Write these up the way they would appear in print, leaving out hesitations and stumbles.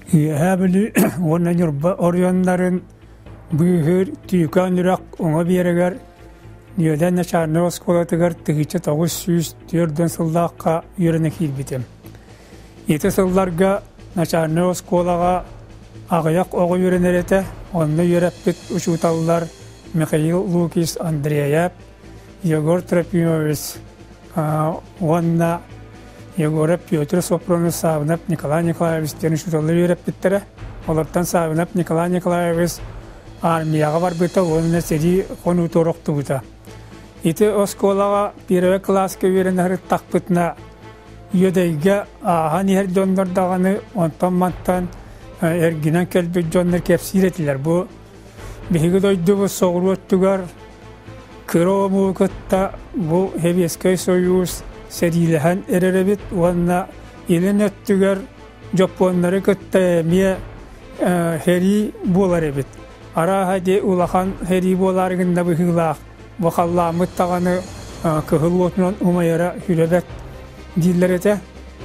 Үөһээ Бүлүү уонна Ньурба оройуоннарын быыһыыр Түүкээн үрэх уҥа биэрэгэр Үөдэн начальнай оскуолатыгар 1940 сыллаахха үөрэнэ киирбитим. Ити сылларга начальнай оскуолаҕа аҕыйах оҕо үөрэнэр этэ, онно үөрэппит учууталлар Михаил Лукич Андреев, Егор Трофимович уонна Егоров Петр Сопронов Савинов Николай Николаевич диэн учууталлар үөрэппиттэрэ. Олортон Савинов Николай Николаевич армияҕа барбыта уонна сэрии хонуутугар охтубута. Ити оскуолаҕа первый кылааска үөрэнэ сырыттахпытына Үөдэйгэ ааһан иһэр дьоннор даҕаны онтон-мантан эргинэн кэлбит дьоннор кэпсиир этилэр. Бу биһиги дойдубут соҕуруу өттүгэр кыра омугу кытта бу Сэбиэскэй Сойуус сэриилэһэн эрэр эбит уонна илин өттүгэр дьоппуоннары кытта эмиэ сэрии буолар эбит. Арааһа дии улахан сэрии буолаары гынна быһыылаах. Бу халлааммыт даҕаны кыһыл уотунан умайара сүрэбэт дииллэр этэ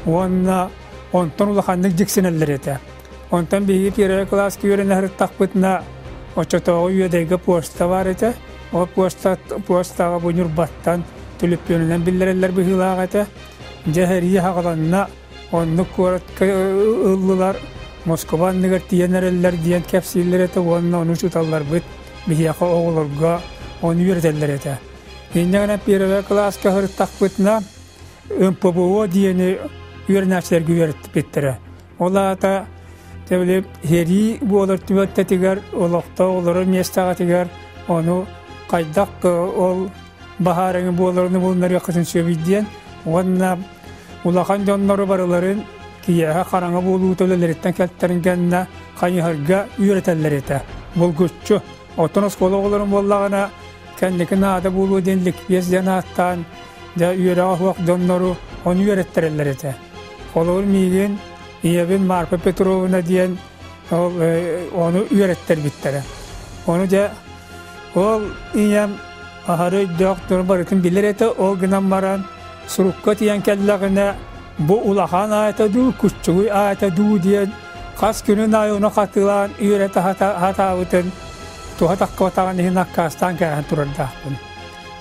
уонна онтон улаханнык дьиксинэллэр этэ. Онтон биһиги первый кылааска үөрэнэ сырыттахпытына оччотооҕу Үөдэйгэ почта баар этэ. Ол почта почтаҕа бу Ньурбаттан түлүппүөнүнэн биллэрэллэр быһыылаах этэ. Дьэ сэрии саҕаланна, оннук куоратка ыллылар, Москуба анныгар тиийэн эрэллэр диэн кэпсииллэр этэ уонна ону учууталларбыт биһиэхэ оҕолорго ону үөрэтэллэр этэ. Инньэ гынан первый кылааска сырыттахпытына МПБО диэни үөрэнээччилэргэ үөрэппиттэрэ. Ол аата били сэрии буолар түбэлтэтигэр олохтоох олорор миэстэҕитигэр ону хайдах ол баһаарыҥы буоларын булунарыаххытын сөбүй диэн уонна улахан дьоннору барыларын киэһэ хараҥа буолуута үлэлэриттэн кэлтэрин кэннэ хайыһарга үөрэтэллэр этэ. Булгуччу. Оттон оскуола оҕолорун буоллаҕына кэнники наада буолуо диэн ликбез диэн ааттаан дьэ үөрэҕэ суох дьоннору ону үөрэттэрэллэр этэ. Холобур миигин ийэбин Марфа Петровна диэн ол ону үөрэттэрбиттэрэ. Ону дьэ ол ийэм аһары өйдөөх дьону барытын билэр этэ, ол гынан баран сурукка тиийэн кэллэҕинэ бу улахан аата дуу, куччугуй аата дуу диэн хас күнүн аайы ону хатылаан үөрэтэ сатаабытын туһа таххыбатаҕын иһин аккаастаан кээһэн турардаахпын.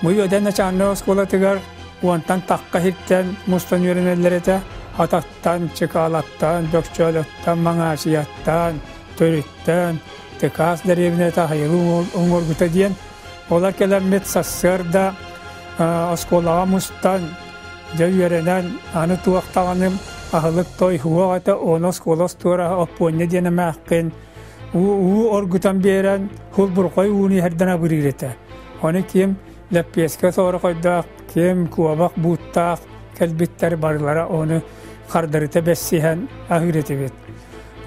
Бу үөдэн начальнай оскуолатыгар уонтан тахха иһиттэн мустан үөрэнэллэр этэ. Ататтан, Чыкаалаттан, Бөкчөөлөттөн, Маҥаачыйаттан, Төрүттэн, Тыкаас дэриэбинэтэ Хайылы оҥорбута диэн. Олор кэлэммит сарсыарда оскуолаҕа мустан, дьэ үөрэнэн, аны туох даҕаны аһылык той суох этэ, ону оскуола остуораһа Оппуонньа диэн эмээххин уу оргутан биэрэн, хулбурхай ууну иһэрдэн абырыыр этэ. Ону ким лэппиэскэ соорохойдоох, ким куобах бууттаах кэлбиттэр барылара ону хардарыта бэссиһэн аһыыр этибит.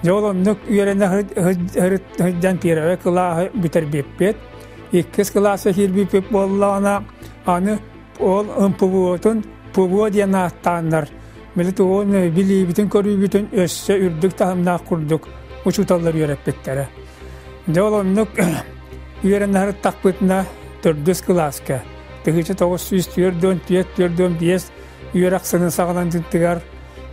Дьэ ол оннук үөрэнэ сылдьан первый кылааһы бүтэрбиппит. Иккис кылааска киирбиппит буоллаҕына, аны ол МПВО-тун ПВО диэн ааттааннар, били тугун билиибитин-көрүүбүтүн өссө үрдүк таһымнаах курдук учууталлар үөрэппиттэрэ. Дьэ ол оннук үөрэнэ сырыттахпытына төрдүс кылааска 1944-45 үөрэх сылын саҕаланыытыгар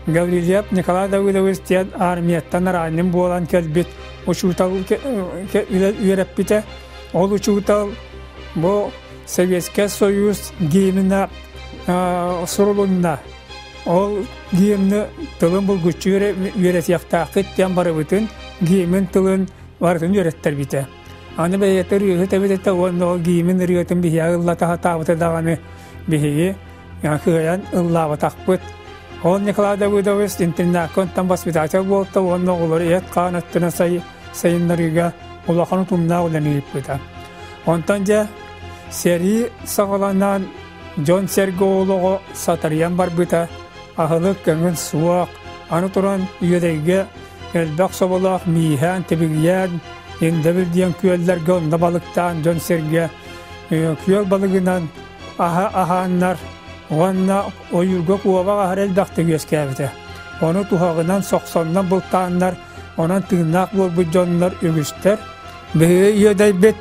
Гаврильев Николай Давыдович диэн армияттан араанньын буолан кэлбит учуутал үөрэппитэ. Ол учуутал бу Советскай Союз гимнэ сурулунна. Ол гимни тылын булгуччу үөрэтиэхтээххит диэн барыбытын гимн тылын барытын үөрэттэрбитэ. Аны бэйэтэ ырыаһыт эбит этэ уонна ол гимн ырыатын биһиэхэ ыллата сатаабыта даҕаны биһиги кыайан ыллаабатахпыт. Ол Николай Давыдович интернакка онтон воспитатель буолта уонна оҕолору эт-хаан өттүнэн сайыннарыыга улахан утумнаах үлэни ыыппыта. Онтон дьэ сэрии саҕаланан дьон-сэргэ олоҕо сатарыйан барбыта, аһылык көҥүл суох, аны туран Үөдэйгэ элбэх соболоох мииһээн, тибигийээн, Индебил диэн күөллэргэ онно балыктаан дьон-сэргэ күөл балыгынан аһа аһааннар уонна ойуурга куобах аһара элбэхтик үөскээбитэ. Ону туһаҕынан сохсоннон бултааннар, онон тыыннаах буолбут дьоннор үгүстэр. Биһиги үөдэйбит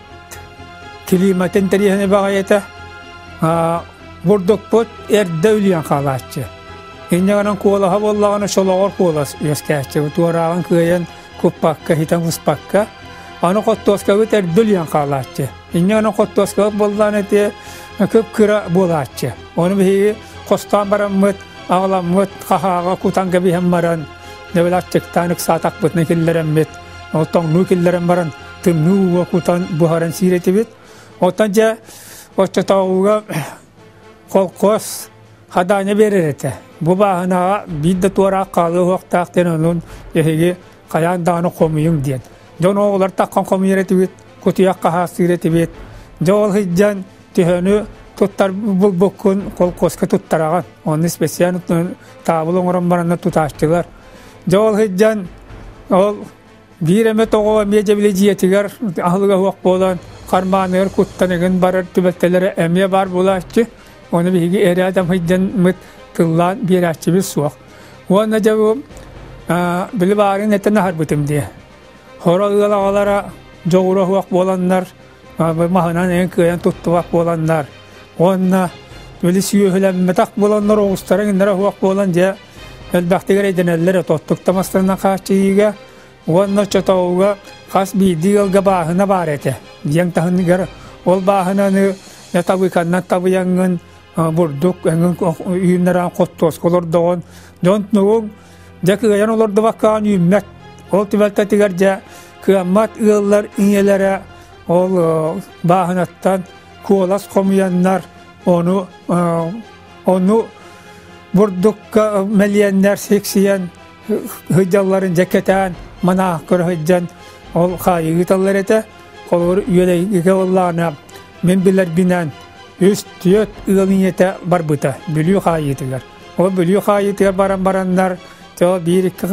климатын интэриэһинэй баҕайы этэ. Бурдукпут эрдэ үлүйэн хаалааччы. Инньэ гынан куолаһа буоллаҕына солоҕор куолас үөскээччи. Туорааҕын кыайан Куппакка, хитэн буспакка. Аны хоттуоскабыт эрдэ үлүйэн хаалааччы. Инньэ гынан хоттуоскабыт буоллаан эти кып-кыра буолааччы. Ону биһиги хостоон бараммыт, аҕаламмыт, хаһааҕа кутан кэбиһэн баран, дэбэл аччыктаан ыксаатахпытына киллэрэммит, ол тоҥнуу киллэрэн баран тымныы ууга кутан буһаран сиир этибит. Оттон дьэ оччотооҕуга холкуос хадаанньа биэрэр этэ. Бу бааһынаҕа биир да туораах хаалыа уохтаах диэн онон эһиги хайаан даҕаны хомуйуҥ диэн. Дьон оҕолор таххан хомуйар этибит, кутуйах хаһаастыыр этибит. Дьэ ол сылдьан төһөнү туттар булбуккун холкуоска туттараҕын. Онно специально таабыл оҥорон баранна тутааччылар. Дьэ ол сылдьан ол биир эмэ тоҕо эмиэ дьэ били дьиэтигэр аһылыга суох буолан хармааныгар куттан игин барар түбэлтэлэрэ эмиэ баар буолааччы. Ону биһиги эрээдэм сылдьаммыт тыллаан биэрээччибит суох. Уонна дьэ бу били баарын этэн аһарбытым дии. Хоро ыал аҕалара дьоҕура суох буоланнар, маһынан эҥин кыайан туттубат буоланнар, уонна били сүөһүлэммэтэх буоланнар оҕустара иҥнэрэ суох буолан дьэ элбэхтик эрэйдэнэллэр тоттук тамастарынан хааччыйыыга уонна оччотооҕуга хас биирдии ыалга бааһына баар этэ. Дьиэҥ таһыныгар ол бааһынаны табыыканнан табыйаҥҥын бурдук эҥин үүннэрэн хоттуоска олордоҕун дьон нугуҥ дьэ кыайан олордубаккаҕын үүммэт ол түбэлтэтигэр дьэ кыаммат ыаллар ийэлэрэ ол бааһынаттан куолас хомуйаннар ону ону бурдукка мэлиэннэр сиксийэн сылдьалларын дьэ кэтээн манаах көрө сылдьан ол хаайыы ыыталлар этэ холобур үөдэйгэ буоллаҕына Мин билэрбинэн, үс-түөрт ыал ийэтэ барбыта Бүлүү хаайыытыгар. Ол Бүлүү хаайыытыгар баран бараннар, то биир-икки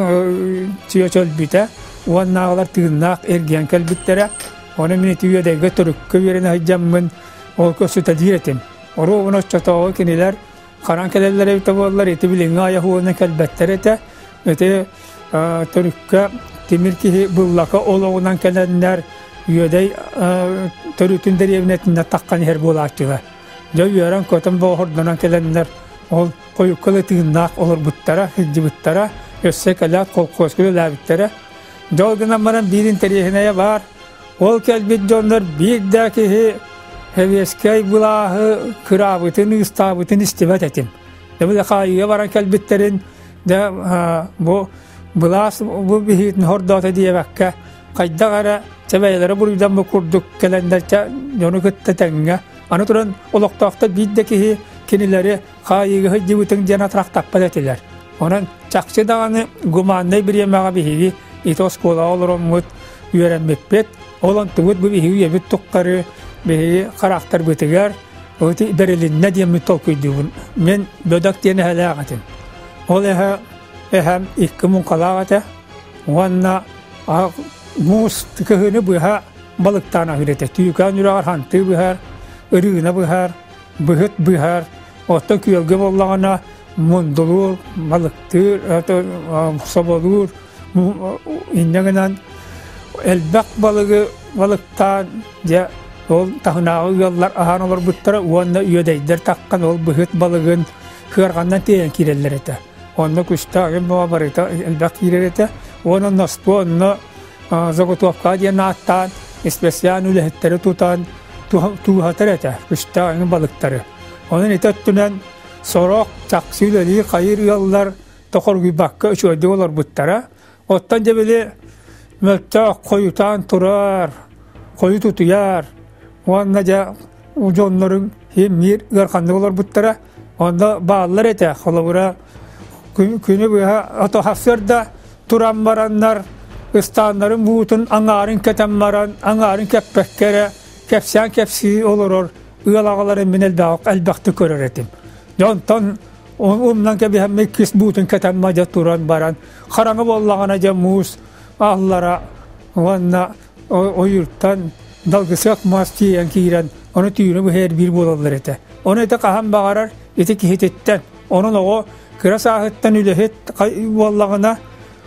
чүөч өлбүтэ, уоннааҕылар тыыннаах эргийэн кэлбиттэрэ. Ону мин ити Үөдэйгэ төрүккэ үөрэнэ сылдьаммын, ол көссүтэлиир этим. Оруобуна оччотооҕу кинилэр ханан кэлэллэр эбитэ буоллар, ити билиҥҥи айах уонна кэлбэттэр этэ. Ити төрүккэ тимир киһи быллака олоҕунан кэлэннэр Үөдэй төрүтүн дэриэбинэтинэн таххан иһэр буолааччылар. Дьэ үөрэн-көтөн боҕордонон кэлэннэр ол хойукка да тыыннаах олорбуттара, сылдьыбыттара, өссө кэлээт холкуоска үлэлээбиттэрэ. Дьэ ол гынан баран биир интэриэһинэйэ баар. Ол кэлбит дьоннор биир да киһи сэбиэскэй былааһы кыраабытын, ыыстаабытын истибэт этим. Дьэ били хаайыыга баран кэлбиттэрин дьэ бу былаас бу биһиитин хордоото диэбэккэ хайдах эрэ чэбэйэлэрэ буруйдаммыт курдук кэлэннэр дьону кытта тэҥҥэ аны туран олохтоохтор биир да киһи кинилэри хаайыыга сылдьыбытыҥ диэн атарахтаппат этилэр. Онон чахчы даҕаны гуманнай бириэмэҕэ биһиги ити оскуолаҕа олороммут үөрэммиппит. Ол онтубут бу биһиги үйэбит тухары биһиги харахтарбытыгар ити бэрилиннэ диэммит толкуйдуубун. Мин Бөдөк диэн эһэлээх этим. Ол эһэ эһэм икки муҥхалаах этэ уонна муус кыһыны быһа балыктаан аһыыр этэ. Түүкээн үрэҕэр хантыы быһар, ырыына быһар, быһыт быһар, оттон күөлгэ буоллаҕына мундулуур, балыктыыр, соболуур, инньэ гынан элбэх балыгы балыктаан дьэ ол таһынааҕы ыаллар аһаан олорбуттара уонна үөдэйдэр таххан ол быһыт балыгын кыарҕаннан тиэйэн киирэллэр этэ. Онно күстээх үн бөҕө барыта элбэх киирэр этэ. Уонна ностуо онно заготовка диэн ааттаан испэсийээн үлэһиттэри тутан тууһатар этэ күстээх үн балыктары. Онон ити өттүнэн сорох чахчы үлэлиир хайыыр ыаллар тохоргуйбакка үчүгэйдик олорбуттара. Оттон дьэ били мөлтөх хойутаан турар, хойут утуйар уонна дьэ дьоннорун иһин ыарханнык олорбуттара. Онно бааллар этэ, холобура күнү быһа ото сарсыарда туран бараннар ыстааннарын буутун аҥаарын кэтэн баран, аҥаарын кэппэккэ эрэ кэпсээн кэпсии олорор ыал аҕаларын мин элбэхтик көрөр этим. Дьэ онтон умнан кэбиһэммит кис буутун кэтэн мадьа туран баран хараҥа буоллаҕына дьэ муус аллара уонна ойууртан далгысыах мас тиийэн киирэн ону түүнү быһа эрбиир буолаллар этэ. Ону ити хаһан баҕарар ити киһититтэн онон оҕо кыра сааһыттан үлэһит буоллаҕына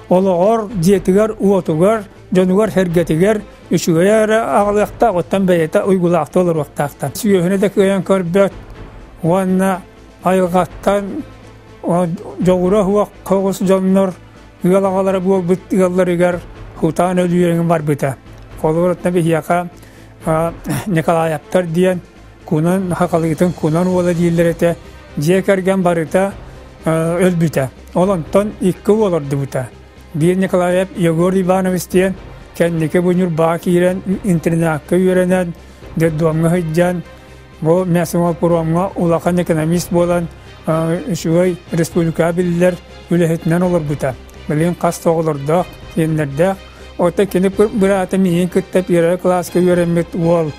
олоҕор дьиэтигэр уотугар дьонугар-сэргэтигэр үчүгэйэ эрэ аҕалыахтаах оттон бэйэтэ уйгулаахтыы олоруохтаахтар. Сүөһүнү да кыайан көрбөт уонна айылҕаттан дьоҕура суох соҕус дьоннор ыал аҕалара буолбут ыалларыгар Кутаан өлүү барбыта. Холобур, биһиэхэ Николаевтар диэн кунан хахалыытын кунан уола дииллэр этэ. Дьиэ кэргэн барыта өлбүтэ. Ол онтон икки уол ордубута. Биир Николаев Егор Иванович диэн кэнники бу Ньурбаҕа киирэн интернакка үөрэнэн, детдомҥа сылдьан, бу мясомолпромҥа улахан экономист буолан, үчүгэй республикаҕа биллэр үлэһитинэн олорбута. Билигин хас да оҕолордоох, сиэннэрдээх. Оттон кини быраата миигин кытта первый кылааска үөрэммит уол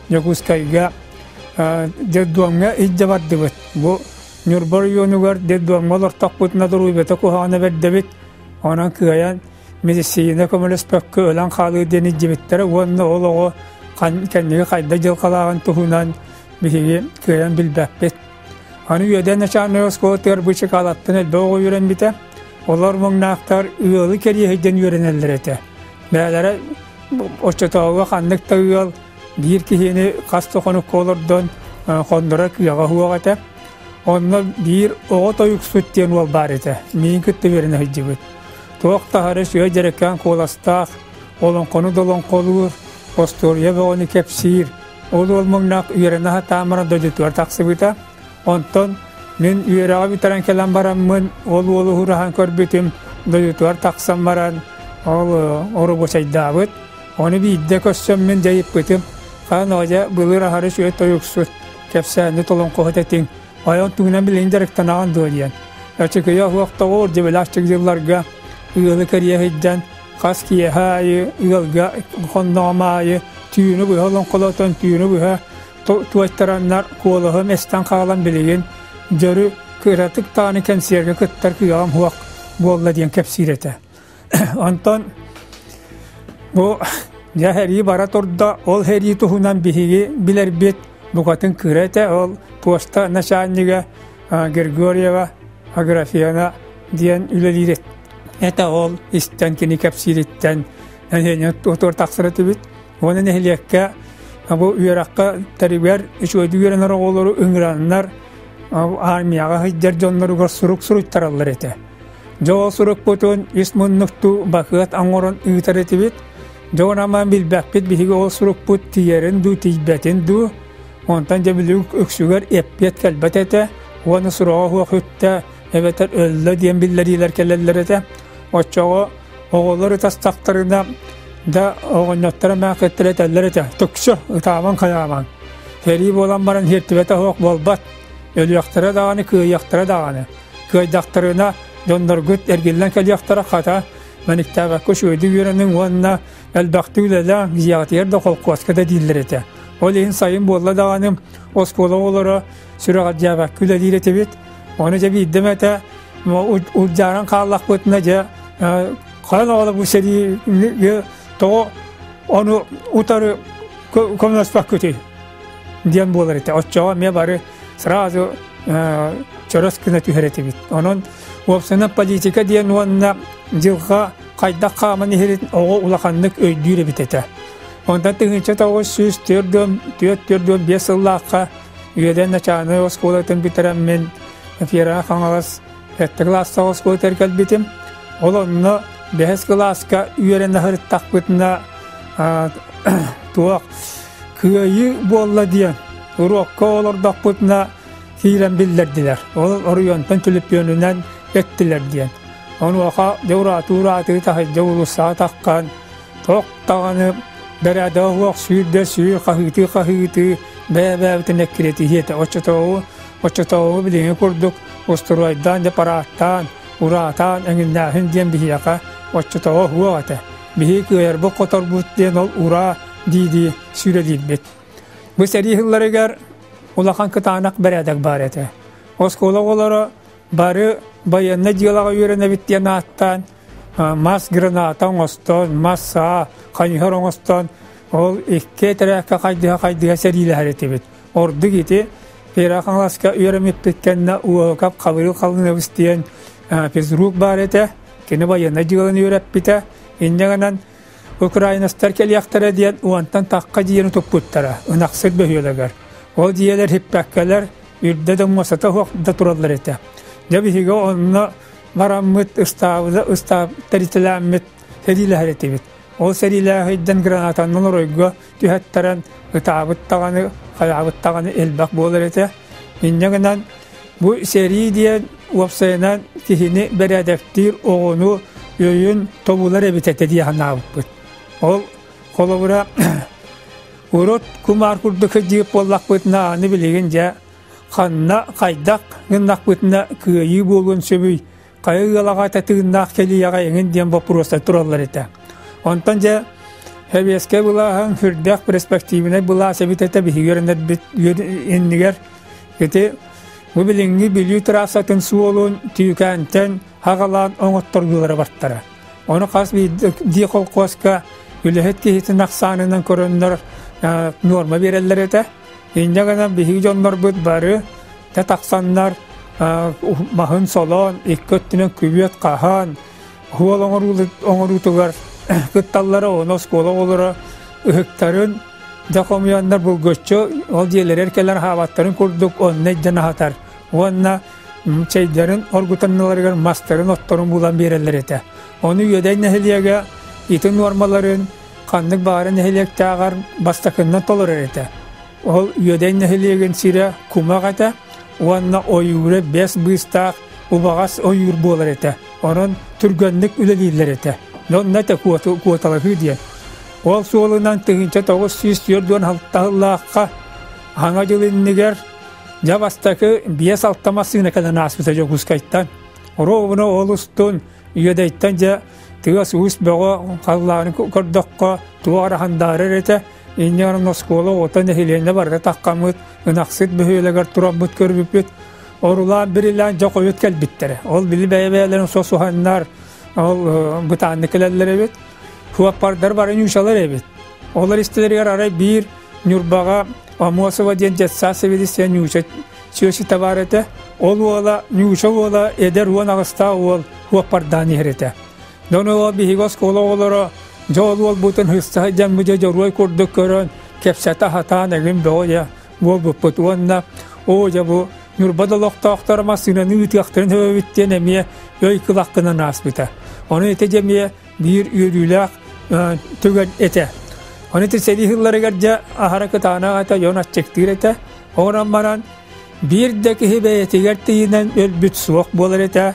Дьокуускайга детдомҥа илдьэ бардыбыт. Бу Ньурба оройуонугар детдомҥа олортохпутуна доруобуйата куһаҕана бэрдэбит. Онон кыайан медицина көмөлөспөккө өлөн хаалыы диэн илдьибиттэрэ уонна ол оҕо кэнниги хайда дьылҕалааҕын туһунан биһиги кыайан билбэппит. Аны үөдэн начальнай оскуолатыгар бу Чыкаалаттан элбэх оҕо үөрэммитэ. Олор муҥнаахтар ыалы кэриэһийдэн үөрэнэллэр этэ. Бэйэлэрэ оччотооҕуга ханнык да ыал биир киһини хас да хонукка олордон хоннорор кыаҕа суох этэ. Онно биир оҕо тойуксут диэн уол баар этэ. Миин кытта үөрэнэ сылдьыбыт. Туох таһары сүө дьэрэкээн куоластаах, олоҥхону долоҥхолуур, остуоруйа бөҕөнү кэпсиир. Ол уол муҥнаах үөрэнэ сатаан баран дойдутугар тахсыбыта. Онтон мин үөрэҕи бүтэрэн кэлэн бараммын, ол уолу уһураһан көрбүтүм, дойдутугар тахсан баран, ол оробуочайдаабыт. Ону биирдэ көрсөммүн дьайыппытым, хаан оҕо былыр аһары үчүгэй тойуксут, кэпсээннит олоҥхоһут этиҥ, айан тугунан билигин дьарыктанаҕын дуо диэн. Ачыкыйа суох тоҕо дьибэлээх дьылларга ыалы кэрийэ сылдьан, хас киэһэ аайы ыалга хонноҕум аайы түүнү быһа олоҥхолотон, түүнү быһа туойтараннар куолаһым эстэн хаалан билигин дьөрү кыратык даҕаны кэнсиэргэ кыттар кыаҕым суох буолла диэн кэпсиир этэ. Онтон бу дьэ сэрии бара турда, ол сэрии туһунан биһиги билэрбит букатын кыра этэ. Ол поста начальнига Григорьева Аграфена диэн үлэлиир этэ. Ол истэн кини кэпсиириттэн отуор тахсар этибит. Уонна нэһилиэккэ бу үөрэххэ тэригэр үчүгэйдик үөрэнэр оҕолору ыҥыраннар армияҕа сылдьар дьонноругар сурук суруйтараллар этэ. Дьэ ол сурукпутун үс муннуктуу бакыат оҥорон ыытар этибит. Дьэ онон билбэппит биһиги ол сурукпут тиийэрин дуу, тиийбэтин дуу. Онтон дьэ били үксүгэр эппиэт кэлбэт этэ. Уонна сураҕа суох үттэ эбэтэр өллө диэн биллэриилэр кэлэллэр этэ. Оччоҕо оҕолор ытастахтарына да оҕонньоттор эмээхситтэр этэллэр этэ «Түксү, ытаамаҥ хайаамаҥ, сэрии буолан баран иһиртибэтэ суох буолбат, өлүөхтэрэ даҕаны, кыайыахтара даҕаны, кыайдахтарына дьонноргут эргиллэн кэлиэхтэрэ хата, мэниктээбэккэ үчүгэйдик үөрэниҥ уонна элбэхтик үлэлээҥ, дьиэҕитигэр да холкуоска да дииллэр этэ. Ол иһин сайын буолла даҕаны оскуола оҕолоро сүрэҕэлдьээбэккэ үлэлиир этибит. Ону дьэ биирдэ эмэтэ улдьааран хааллахпытына дьэ хайан оҕолор бу сэриигэ тоҕо ону утары көмөлөспөккүтүй диэн буолар этэ. Оччоҕо эмиэ бары сразу чөрөс гына түһэр этибит. Онон уопсайынан политика диэн уонна дьылҕа хайдах хааман иһэрин оҕо улаханнык өйдүүр эбит этэ. Онтон 1944-45 сыллаахха Үөдэн начаалынай оскуолатын бүтэрэммин Фера Хаҥалас сэттэ кылаастаах оскуолатыгар кэлбитим. Ол онно бэһис кылааска үөрэнэ сырыттахпытына туох кыайыы буолла диэн уруокка олордохпутуна киирэн биллэрдилэр. Ол оройуонтан түлүпүөнүнэн эттилэр диэн. Онуоха дьэ ураатыы-ураатыы таһырдьа уулуссаҕа таххан туох даҕаны бэрээдэгэ суох сүүрдэ сүүр хаһыытыы-хаһыытыы бэйэ-бэйэбитин эккирэтиһиэ этэ. Оччотооҕу оччотооҕу билиҥҥи курдук устуруойдаан дьэ парааттаан, ураатаан эҥиннээһин диэн биһиэхэ оччотооҕу суох этэ. Биһиги кыайарбыт-хоторбут диэн ол ураа дии-дии сүүрэлиирбит. Бу сэрии сылларыгар улахан кытаанах бэрээдэк баар этэ. Оскуола оҕолоро бары байыаннай дьыалаҕа үөрэнэбит диэн ааттаан мас граната оҥостон, мас саа, хайыһар оҥостон ол икки этэрээккэ хайдыһа-хайдыһа сэриилэһэр этибит. Ордук ити Пера Хаҥаласка үөрэммиппит кэннэ Уолукап Хабырыыл Халынабыс диэн физрук баар этэ. Кини байыаннай дьыаланы үөрэппитэ. Инньэ гынан украинецтар кэлиэхтэрэ диэн уонтан тахха дьиэни туппуттара Ынахсыт бөһүөлэгэр. Ол дьиэлэр хиппэккэлэр үрдэ да муостата суох да тураллар этэ. Дьэ биһиги онно бараммыт ыстаабыта ыстаап тэритэлээммит. сэриилэһэр этибит. Ол сэриилээһийдэн гранатаннан оройго түһэттэрэн ытаабыт даҕаны, хайаабыт даҕаны элбэх буолар этэ. Инньэ гынан бу сэрии диэн уопсайынан киһини бэрээдэктиир оҕону өйүн тобулар эбит этэ дии санаабыппыт. Ол холобура урут кумаар курдук сылдьыбыт буоллахпытына аны билигин дьэ ханна хайдах гыннахпытына кыайыы буолуон сөбүй хайа ыалаҕа тыыннаах кэлиэҕэ эҥин диэн боппуруостар тураллар этэ. Онтон дьэ Сэбиэскэй былааһын сүрдээх перспективнай былаас эбит этэ биһиги үөрэнэрбит иннигэр ити бу билиҥҥи Бүлүү трассатын суолун Түүкээнтэн хаҕалаан оҥоттордулара бартара. Ону хас биирдии холкуоска үлэһит киһитин ахсаанынан көрөннөр нуорма биэрэллэр этэ. Инньэ гынан биһиги дьоннорбут бары тэ тахсаннар маһын солоон, икки өттүнэн күбүөт хаһан, уол оҥоруутугар кытталлара, ону оскуола оҕолоро ыһыктарын дьэ хомуйаннар булгуччу ол дьиэлэригэр кэлэн аһаабаттарын курдук онно илдьэн аһатар уонна чэйдэрин оргутанналарыгар мастарын отторун булан биэрэллэр этэ. Ону Үөдэй нэһилиэгэ ити нуормаларын ханнык баҕара нэһилиэктээҕэр бастакыннан толорор этэ. Ол Үөдэй нэһилиэгин сирэ кумах этэ уонна ойуура бэс быыстаах убаҕас ойуур буолар этэ. Онон түргэнник үлэлииллэр этэ. Онно этэ куоталаһыы диэн. Ол суолунан 1946 сыллаахха Хаҥа дьыл иннигэр дьэ бастакы 5-6 массыына кэлэн ааспыта Дьокуускайтан. Оруобуна ол устун Үөдэйтэн дьэ тыас-уус бөҕө халлааны көрдөххө туох эрэ хандаарар этэ. Инньэ гынан оскуола оҕото нэһилиэнньэ барыта таххаммыт, Ынахсыт бөһүөлэгэр тураммыт көрбүппүт. Орулаан бирилээн дьэ хойут кэлбиттэрэ. Ол били бэйэ-бэйэлэрин сосуһаннар, ол бытааннык кэлэллэр эбит. Суоппардар бары ньуучалар эбит. Олор истилэригэр арай биир Ньурбаҕа Амосова диэн детсад сэбиэдиссэйэ ньууча сүөсүтэ баар этэ. Ол уола, ньууча уола эдэр 18-таах уол суоппардаан иһэр этэ. Дьон ол биһиги оскуола оҕолоро дьэ ол уолбутун сыста сылдьан бу дьэ дьоруой курдук көрөн, кэпсэтэ сатаан эҥин бөҕө дьэ буолбуппут уонна оо дьэ бу Ньурба да олохтоохторо массыынаны ыытыахтарын сөбөбүт диэн эмиэ өй кылахтынан ааспыта. Ону ити дьэ эмиэ биир үөрүүлээх түгэн этэ. Ону ити сэрии сылларыгар дьэ аһара кытаанах этэ, дьон аччыктыыр этэ. Онон баран биир да киһи бэйэтигэр тиийинэн өлбүт суох буолар этэ.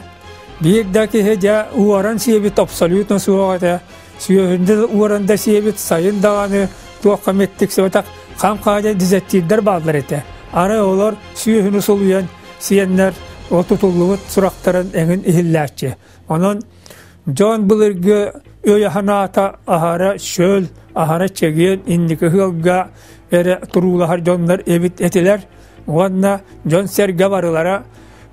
Биир да киһи дьэ уоран сиэбит абсолютно суох этэ. Сүөһүндэ уоран да сиэбит сайын даҕаны туохха эмит тиксибэтэх хам хаадьа дезертирдэр бааллар этэ. Арай олор сүөһүнү сулуйан сиэннэр ол тутуллубут сурахтарын эҥин иһиллээччи. Онон дьон былыргы өйө-санаата аһара чөл, аһара чэгиэн инники ыалга эрэ туруулаһар дьоннор эбит этилэр уонна дьон-сэргэ барылара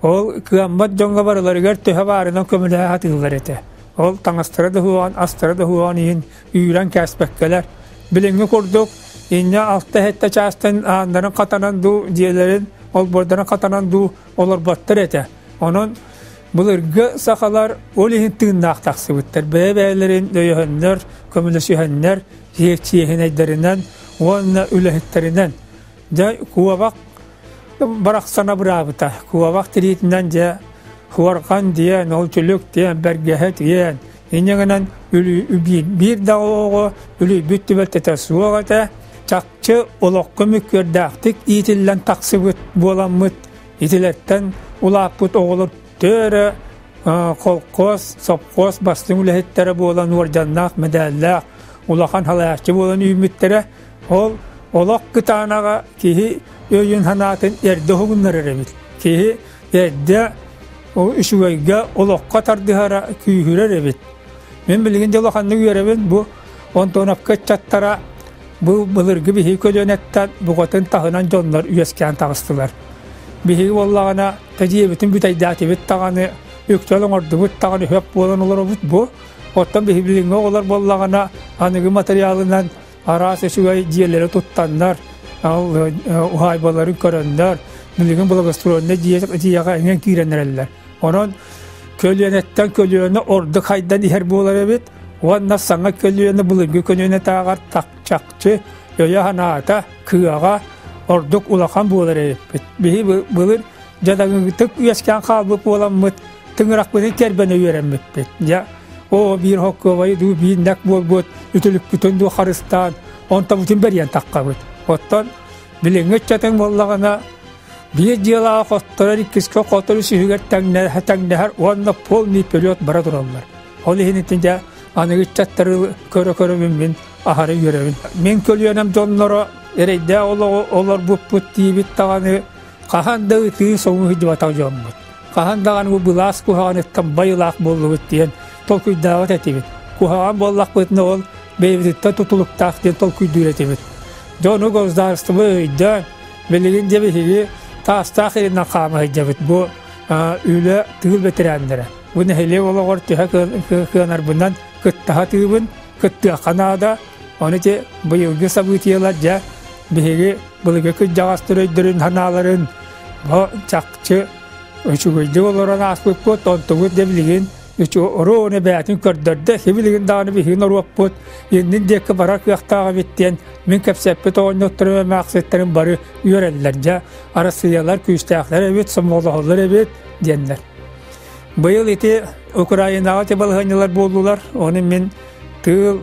ол кыаммат дьоҥҥо барыларыгар төһө баарынан көмөлөһө сатыыллар этэ. Ол таҥастара да уһуоҕун, астара да уһуоҕун иһин үүрэн кээспэккэлэр. Билиҥҥи курдук инньэ алта-сэттэ чаастан ааннарын хатанан дуу, дьиэлэрин олбуордарын хатанан дуу олорботтор этэ. Онон былыргы сахалар ол иһин тыыннаах тахсыбыттар. Бэйэ-бэйэлэрин өйөһөннөр, көмөлөсүһэннэр, чиэһинэйдэринэн уонна үлэһиттэринэн. Дьэ, куобах барахсан абыраабыта. Куобах тириитинэн дьэ хуорҕан диэн, ол түлүк диэн, бэргэһэ диэн, инньэ гынан биир да оҕо үлүйбүт түбэлтэтэ суох этэ. Чахчы олоххо мүккүөрдээхтик иитиллэн тахсыбыт буоламмыт Итилэртэн улааппыт оҕолор төөрө холкуос, сопхуос бастыҥ үлэһиттэрэ буолан уордьаннаах, мэдээллээх, улахан салайааччы буолан үүммүттэрэ. Ол олох кытаанаҕа киһи өйүн-санаатын эрдэ уһугуннарар эбит. Киһи эрдэ үчүгэйгэ олоххо тардыһара күүһүрэр эбит. Мин билигин дьэ улаханнык үөрэбин бу Антоновка ыччаттара Бу былыргы биһиги көлүөнэттэн букатын таһынан дьоннор үөскээн таҕыстылар. Биһиги буоллаҕына тэдиэбитин бүтэйдээтибит даҕаны, үктэл оҥордубут даҕаны хөп буолан олоробут бу. Оттон биһи билиҥҥи оҕолор буоллаҕына аныгы материалынан араас үчүгэй дьиэлэри туттаннар, уһаайбаларын көрөннөр, билигин благоустроеннай дьиэҕэ эҥин киирэн эрэллэр. Онон көлүөнэттэн көлүөнэ ордук хайдан иһэр буолар эбит уонна саҥа көлүөнэ былыргы көлүөнэтээҕэр чахчы өйө-санаата, кыаҕа ордук улахан буолар эбиппит. Биһи былыр дьадаҥытык үөскээн хаалбыт буоламмыт, тыҥырахпытын кэрбэнэ үөрэммиппит. Дьэ, Оо, биир хоккуобайы дуу, биир нэк буолбут үтүлүкпүтүн дуу харыстаан, онтобутун бэрийэн таххабыт. Оттон билиҥҥи ыччатыҥ буоллаҕына, биир дьыалаҕа хотторор, иккискэ хотор үсүһүгэр тэҥнэһэр уонна полный вперед бара тураллар. Ол иһин итин дьэ аныгы ыччаттары көрө-көрөбүн мин аһары үөрэбин. Мин көлүөнэм дьонноро эрэйдээх олоҕу олорбуппут диибит даҕаны хаһан да ытыы соҥуу сылдьыбатах дьоммут. Хаһан даҕаны бу былаас куһаҕаныттан байылаах буоллубут диэн толкуйдаабат этибит. Куһаҕан буоллахпытына ол бэйэбититтэн тутулуктаах диэн толкуйдуур этибит. Дьону государство өйдөөн, билигин дьэ биһиги таастаах иринэн хаама сылдьабыт. Бу үлэ тыыл бэтэрээннэрэ. Бу нэһилиэк олоҕор төһө кыанарбынан кыттаһа тыыбын, кыттыахха наада. Ону ити быйылгы событиелар дьэ биһиги былыргы кырдьаҕастар өйдөрүн санааларын бу чахчы үчүгэйдик олорон ааспыппыт, онтубут дьэ билигин оруону бэйэтин көрдөрдө, сибилигин даҕаны биһиги норуоппут иннин диэки барар кыахтаах эбит диэн мин кэпсэппит оҕонньотторум эмээхситтэрим бары үөрэллэр дьэ Арассыыйалар күүстээхтэр эбит, сомоҕолоһоллор эбит диэннэр. Быйыл ити Украинаҕа ити балаһыанньалар буоллулар, ону мин тыыл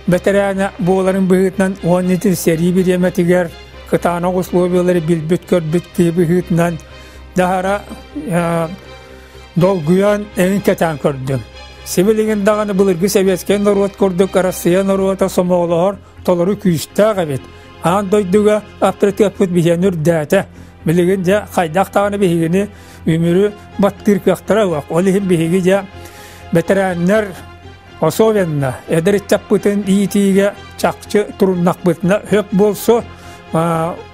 бэтэрээнэ буоларын быһыытынан уонна ити сэрии бириэмэтигэр кытаанах условиялары билбит-көрбүт киһи быһыытынан даһара долгуйан эҥин кэтээн көрдүм. Сибилигин даҕаны былыргы советскай норуот курдук Россия норуота сомоҕолоһор толору күүстээх эбит. Аан дойдуга авторитеппыт биһиэни үрдээтэ. Билигин дьэ хайдах даҕаны биһигини үмүрү баттыыр кыахтара суох. Ол иһин биһиги дьэ бэтэрээннэр особенно эдэр ыччаппытын иитиигэ чахчы туруннахпытына сөп буолсу.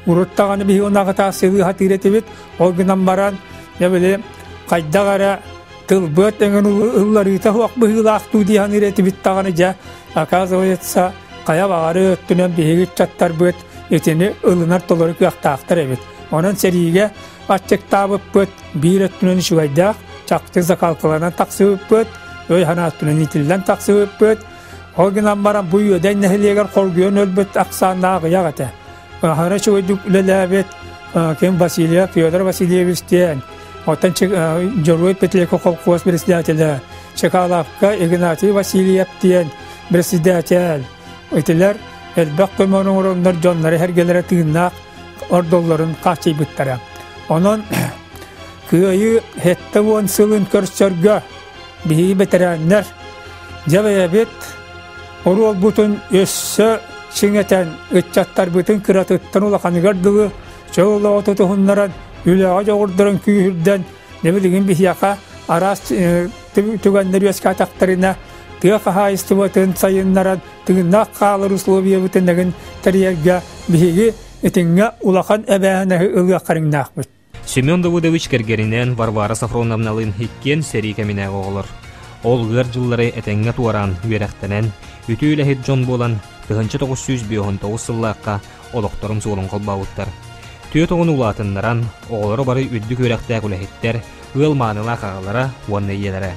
Урут даҕаны биһиги унаҕытаа сылыы сатыыр этибит. Ол гынан баран, дьэ били хайдах эрэ тылбыат эҥин ылларыыта суох быһыылаах дуу дии саныыр этибит даҕаны дьэ оказывается хайа баҕары өттүнэн биһиги ыччаттарбыт итини ылынар толору кыахтаахтар эбит. Онон сэриигэ аччыктаабыппыт биир өттүнэн үчүгэйдээх, чахчы закалкаланан тахсыбыппыт, өй санаа өттүнэн иитиллэн тахсыбыппыт. Ол гынан баран бу Үөдэн нэһилиэгэр хоргуйан өлбүт ахсааннаах аҕыйах этэ. Аһара үчүгэйдик үлэлээбит ким Васильев Федор Васильевич диэн, оттон Дьоруой Петлеков холкуос председателэ, Чекаловка Игнатий Васильев диэн председатель. Итилэр элбэх көмө оҥороннор дьоннору эргэлэрэ тыыннаах ордоллорун хааччыйбыттара. Онон Кыайыы 70 сылын көрсөргө биһиги бэтэрээннэр дьэ бэйэбит оруолбутун өссө чиҥэтэн ыччаттарбытын кыратыттан улаханыгар дылы чөл олоҕу тутуһуннаран үлэҕэ дьоҕурдарын күүһүрдэн дьэ билигин биһиэхэ араас түгэннэр үөскээтэхтэринэ тыа хаһаайыстыбатын сайыннаран тыыннаах хаалар условиябытын эҥин тэрийэргэ биһиги итиҥҥэ улахан эбээһинэһи ылыах кэриҥнээхпит. Семен Давыдович кэргэнинээн Варвара Софроновналыын иккиэн сэрии кэминээҕи оҕолор. Ол ыар дьыллары этэҥҥэ туораан, үөрэхтэнэн, үтүө үлэһит дьон буолан, 1959 сыллаахха олохторун суолун холбообуттар. Түөрт оҕону улаатыннаран, оҕолоро бары үрдүк үөрэхтээх үлэһиттэр, ыал маанылаах аҕалара уонна ийэлэрэ.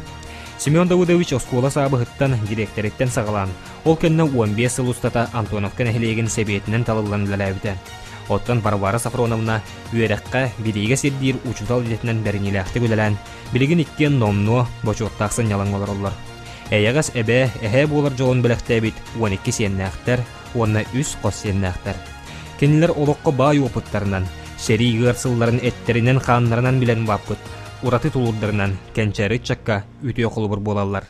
Семен Давыдович оскуола саабыһыттан, дириэктэриттэн саҕалаан, ол кэннэ 15 сыл устата Антоновка нэһилиэгин сэбиэтинэн талыллан үлэлээбитэ. Оттон Варвара Софроновна үөрэххэ, билиигэ сирдиир учуутал идэтинэн бэриниилээхтик үлэлээн, билигин иккиэн номнуо бочуоттаах сынньалаҥҥа олороллор. Эйэҕэс эбээ, эһээ буолар дьолун бэлэхтээбит 12 сиэннээхтэр уонна үс хос сиэннээхтэр. Кинилэр олоххо баай уопуттарынан, сэрии ыар сылларын эттэринэн-хааннарынан билэн улааппыт, ураты тулуурдарынан кэнчээри ыччакка үтүө холобур буолаллар.